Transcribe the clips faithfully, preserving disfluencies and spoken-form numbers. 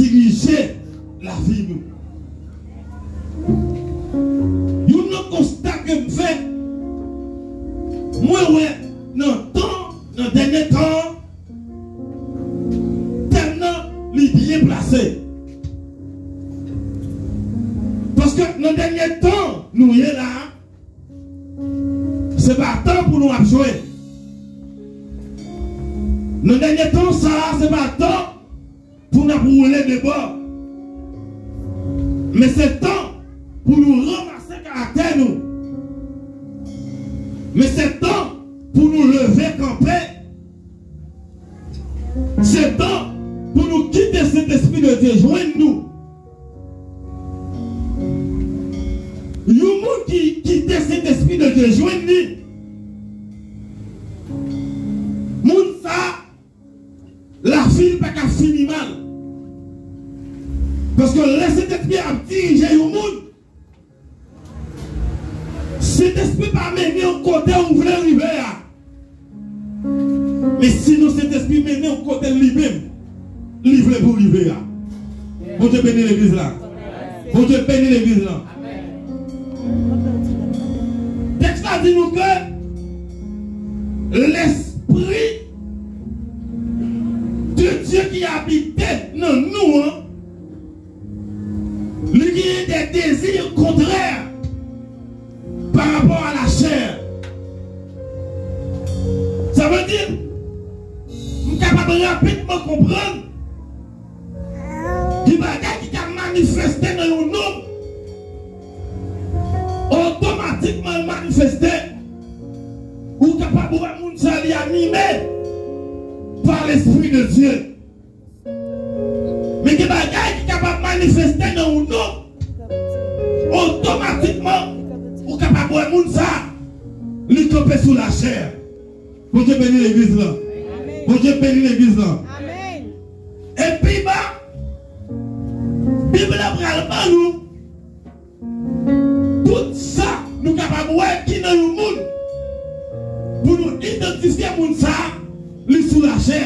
dirije lavi nou. Youn nan konsta ke m fè, mwen wè nan tan, nan dènye tan, tèm nan, li byen plase. Paske nan dènye tan nou ye la, se pa tan pou nou ap jwe. Nan dènye tan sa a, se pa tan pou n ap woule de bò. Men se tan pou nou ranmase karaktè nou. Men se tan pou nou leve kanpe. Se tan pou nou kite Sentespri de Dye jwenn nou. Yon moun ki kite Sentespri de Dye jwenn li, moun sa a, lavi l pa ka fini mal. Paske lè Sentespri ap dirije yon moun, Sentespri pa mennen w kote ou vle rive a. Men sinon Sentespri mennen w kote li menm, li vle pou w rive a. Bondye beni legliz la. Bondye beni legliz la. Tèks la di nou ke Lespri de Dye ki abite nan nou an, li genyen de dezi kontrè pa rapò a lachè. Sa vle di, m kapab rapidman konprann gen bagay ki ka manifeste nan yon nonm, otomatikman l manifeste. Ou kapab wè moun sa li anime pa Lespri de Dye. Men gen bagay ki kapab manifeste nan yon nonm, otomatikman, ou kapab wè moun sa, li kanpe sou lachè. Bondye beni legliz la. Bondye beni legliz la. Epi ba, Bib la pral ban nou tout sa nou kapab wè ki nan yon moun, pou nou idantifye moun sa, li sou lachè.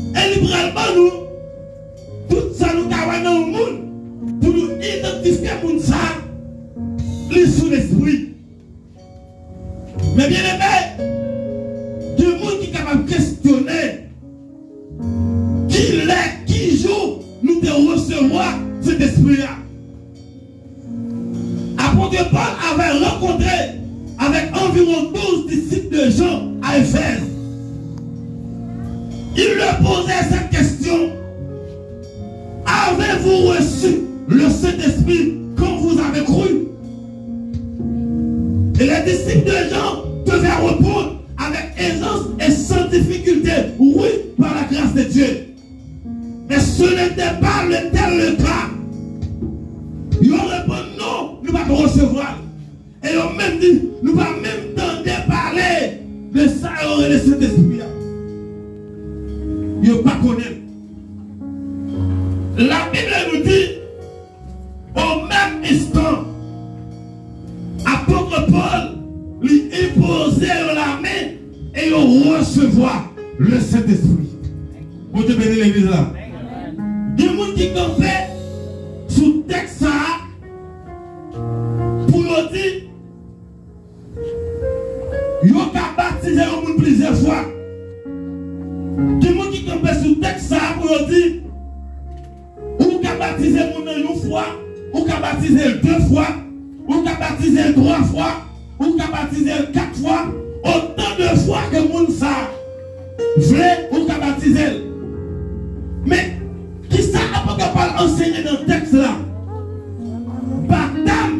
E li pral ban nou tout sa nou ka wè nan yon moun, pou nou idantifye moun sa, li sou lespri. Men byeneme, gen moun ki kapab kestyone kilè, ki jou nou te resevwa Sentespri a. Apôtre Paul avait rencontré avec environ douze disciples de Jean à Éphèse. Il leur posait cette question: Avez-vous reçu le Saint-Esprit quand vous avez cru? Et les disciples de Jean devaient répondre avec aisance et sans difficulté: Oui, par la grâce de Dieu. Mais ce n'était pas le tel le cas. Yo reponn non, nou pa t resevwa l. E yo menm di, nou pa menm tande pale de sa yo rele Sentespri a. Yo pa konnen l. Labib nou di, o menm enstan, apot Pòl, li enpoze yo lamen e yo resevwa le Sentespri. Bondye beni legliz la. Gen moun ki kanpe sou tèks sa a pou yo di, yo ka batize yon moun plizyè fwa. Gen moun ki kanpe sou tèks sa a pou yo di, ou ka batize moun nan yon fwa, ou ka batize l de fwa, ou ka batize l twa fwa, ou ka batize l kat fwa, otan de fwa ke moun sa a vle, ou ka batize l. Men, kisa apot Pòl ansenye nan tèks la? Batèm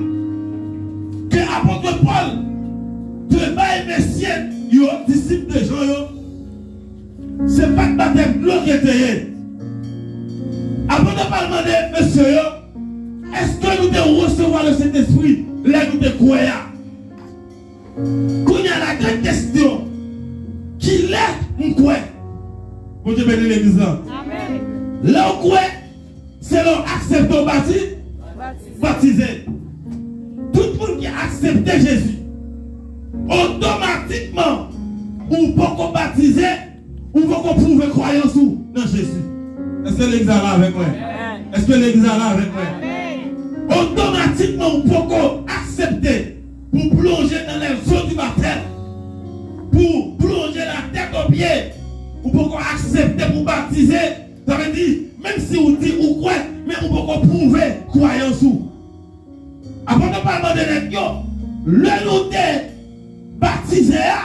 ke apot Pòl te bay mesye yo, disip de Jan yo, se pa t batèm dlo ke te ye. Apot Pòl mande mesye yo, èske nou te resevwa le Sentespri lè nou te kwè a? Kounye a, la gran kesyon, kilè m kwè? Bondye beni legliz la. Amèn. Lè w kwè, se lè w aksepte w bati-, batize. Tout moun ki aksepte Jezi, otomatikman, ou poko batize, ou poko pwouve kwayans ou nan Jezi. Èske legliz la la avèk mwen? Èske legliz la la avèk mwen? Otomatikman, ou poko aksepte pou plonje dans les eaux du baptême, pou plonje la tèt o pye, ou poko aksepte pou batize. Sa vle di, menm si ou di ou kwè, men ou poko pwouve kwayans ou. Apot Pòl mande nèg yo, lè nou te batize a,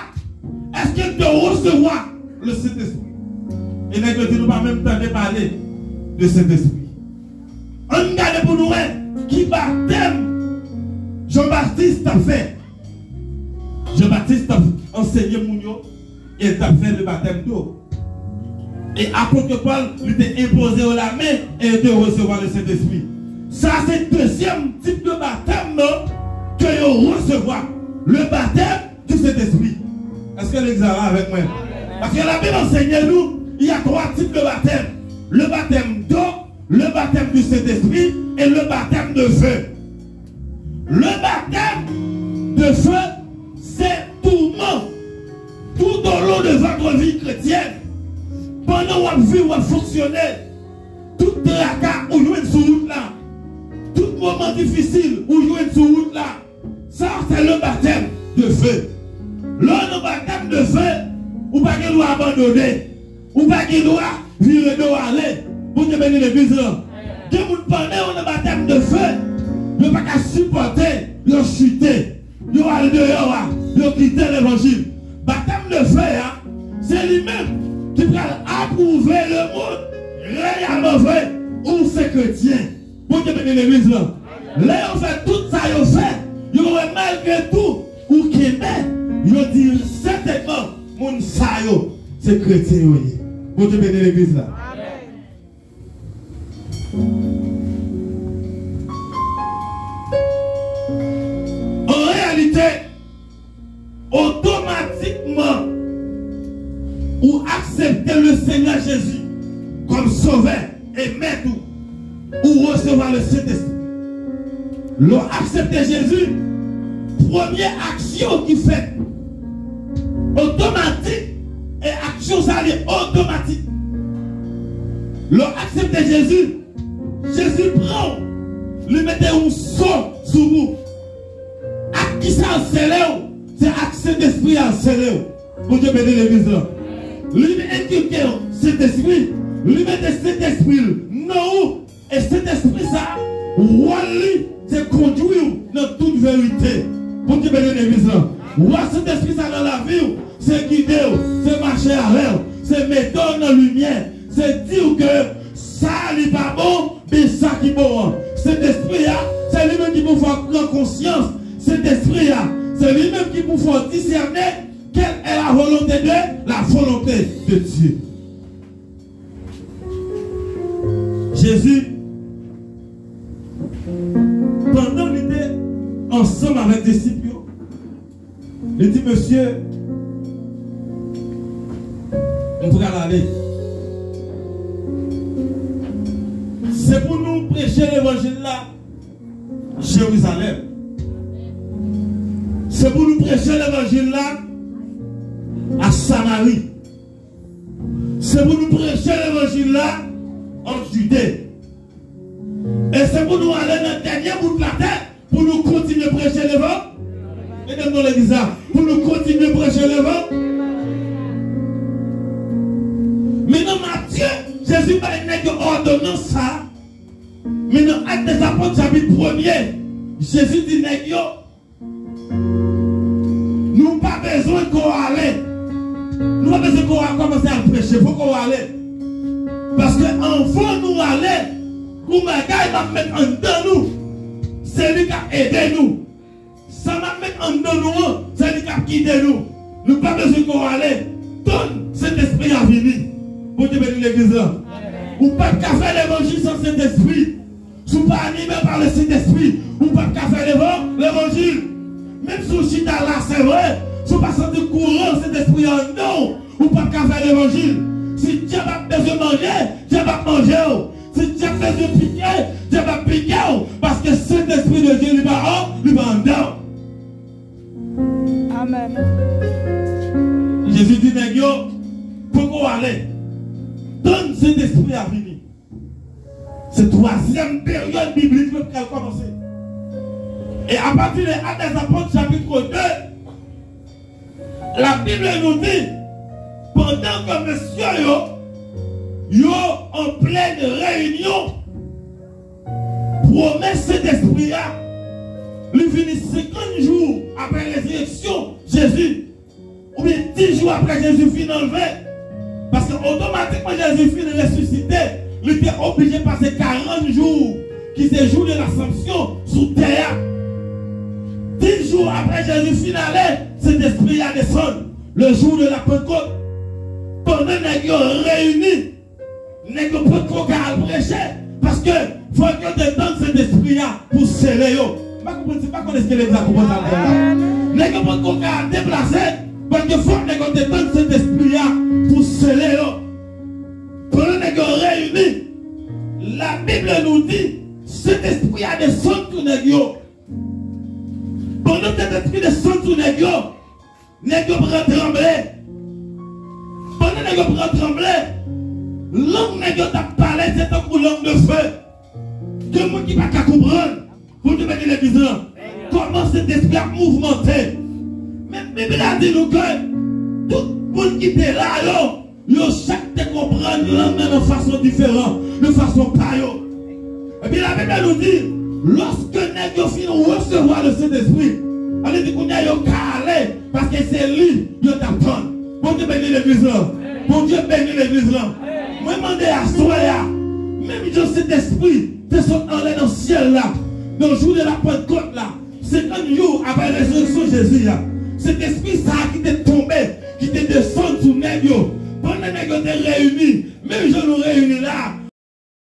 èske nou te resevwa le Sentespri? E nèg yo di nou pa menm tande pale de Sentespri. Ann gade pou nou wè ki batèm Jan Batis t ap fè. Jan Batis t ap ansenye moun yo e l t ap fè le batèm do. E apot Pòl, li te enpoze yo lamen e yo te resevwa le Sentespri. Sa se dezyèm tip de batèm nan ke yo resevwa, le batèm du Sentespri. Èske legliz la la avèk mwen? Paske Labib ansenye nou, il y a trois types de baptême. Le baptême d'eau, le baptême du Saint-Esprit et le baptême de feu. Le baptême de feu, se touman tout au long de votre vie chrétienne. Pandan w ap viv, w ap fonksyone, tout traka ou jwenn sou wout la, tout moman difisil ou jwenn sou wout la, sa se le baptême de feu. Lè w nan batèm de feu, ou pa gen dwa abandone. Ou pa gen dwa vire do ale. Bondye beni legliz lan. Gen moun pandan yo nan batèm de feu, yo pa ka sipòte, yo chite, yo al deyò a, yo kite levanjil. Batèm de feu a, se li menm ki pral apwouve lemonn reyèlman vre ou se kretyen. Bondye beni legliz lan. Lè yo fè tout sa yo fè, yo wè malgre tou ou kenbe, yo di sètènman moun sa yo se kretyen yo ye. Bondye beni legliz la. An reyalite, otomatikman ou aksepte le Senyè Jezi kòm Sovè e Mèt ou, ou resevwa le Sentespri. Lè w aksepte Jezi, premye aksyon ki fèt otomatik, e aksyon sa li otomatik. Lè w aksepte Jezi, Jezi pran w, li mete yon so sou ou. Ak kisa l sele w? Se ak Sentespri a l sele w. Bondye beni legliz lan. Li enkilke w Sentespri, li mete Sentespri l nan ou, e Sentespri sa, wòl li, se kondwi w nan tout verite. Bondye beni legliz lan. Wòl Sentespri sa nan lavi w, se gide w, se mache avè w, se mete w nan limyè, se di w ke sa li pa bon, men sa ki bon an. Sentespri a, se li menm ki pou fè w pran konsyans. Sentespri a, se li menm ki pou fè w disène quelle est la volonté de, la volonté de Dieu. Jezi, pandan li te ansanm avèk disip yo, li di, "Mesye, m pral ale. Se pou nou preche levanjil la Jerizalèm. Se pou nou preche levanjil la a Samari. Se pou nou preche levanjil la an Jide. E se pou nou ale nan dènye bout latè pou nou kontinye preche levan." Mete m nan legliz la. Pou nou kontinye preche levan. Men nan Matye, Jezi bay nèg yo òdonans sa. Men nan Actes des Apôtres, chapit premye, Jezi di nèg yo, "Nou pa bezwen kò ale. Nou pa bezwen kò al kòmanse al preche. Fò kò ale. Paske anvan nou ale, yon bagay m ap met anndan nou. Se li k ap ede nou. Sa m ap met anndan nou an, se li k ap gide nou. Nou pa bezwen kò ale. Tann Sentespri a vini." Bondye beni legliz lan. Ou p ap ka fè levanjil san Sentespri. Si w pa anime pa le Sentespri, ou p ap ka fè levan-, levanjil. Menm si w chita la, se vre, si w pa santi kouran Sentespri a anndan w, ou p ap ka fè levanjil. Si dyab ap bezwen manje, dyab ap manje w. Si dyab bezwen pike, dyab ap pike w. Paske Sentespri de Dye, li pa an, li pa anndan w. Amèn. Jezi di nèg yo, "Poko ale. Tann Sentespri a vini." Se twazyèm peryòd biblik la pral kòmanse. E apati de Actes des Apôtres, chapit de, Labib nou di, pandan ke mesye yo, yo an plèn reyinyon, pwomès Sentespri a, li vini senkant jou apre rezirèksyon Jezi, oubyen dis jou apre Jezi fin anlve. Paske otomatikman Jezi fin resisite, li te oblije pase karant jou, ki se jou de l'Assomption, sou tè a. Dis jou apre Jezi fin ale, Sentespri a desann, le jour de la Pentecôte. Pandan nèg yo reyini, nèg yo potko ka al preche, paske fòk yo te tann Sentespri a pou sele yo. M pa konprann si, m pa konn èske legliz la konprann sa m di la. Nèg yo potko ka al deplase, paske fòk nèg yo te tann Sentespri a pou sele yo. Pandan nèg yo reyini, Labib nou di, Sentespri a desann sou nèg yo. Pandan Sentespri desann sou nèg yo, nèg yo pran tranble. Pandan nèg yo pran tranble, lang nèg yo t ap pale se tankou lang de fe. Gen moun ki pa ka konprann. Bondye beni legliz lan. Kòman Sentespri ap mouvmante. Men Bib la di nou ke tout moun ki te la yo, yo chak te konprann lang nan nan fason diferan, nan fason pa yo. Epi Labib la nou di, lòske nèg yo fin resevwa le Sentespri, sa vle di kounye a yo ka ale, paske se li yo t ap tann. Bondye beni legliz lan. Bondye beni legliz lan. Mwen mande aswè a, menm jan Sentespri te sot anlè nan syèl la, nan jou de la Pantkòt la, senkant jou apre rezirèksyon Jezi a, Sentespri sa a ki te tonbe, ki te desann sou nèg yo, pandan nèg yo te reyini, menm jan nou reyini la,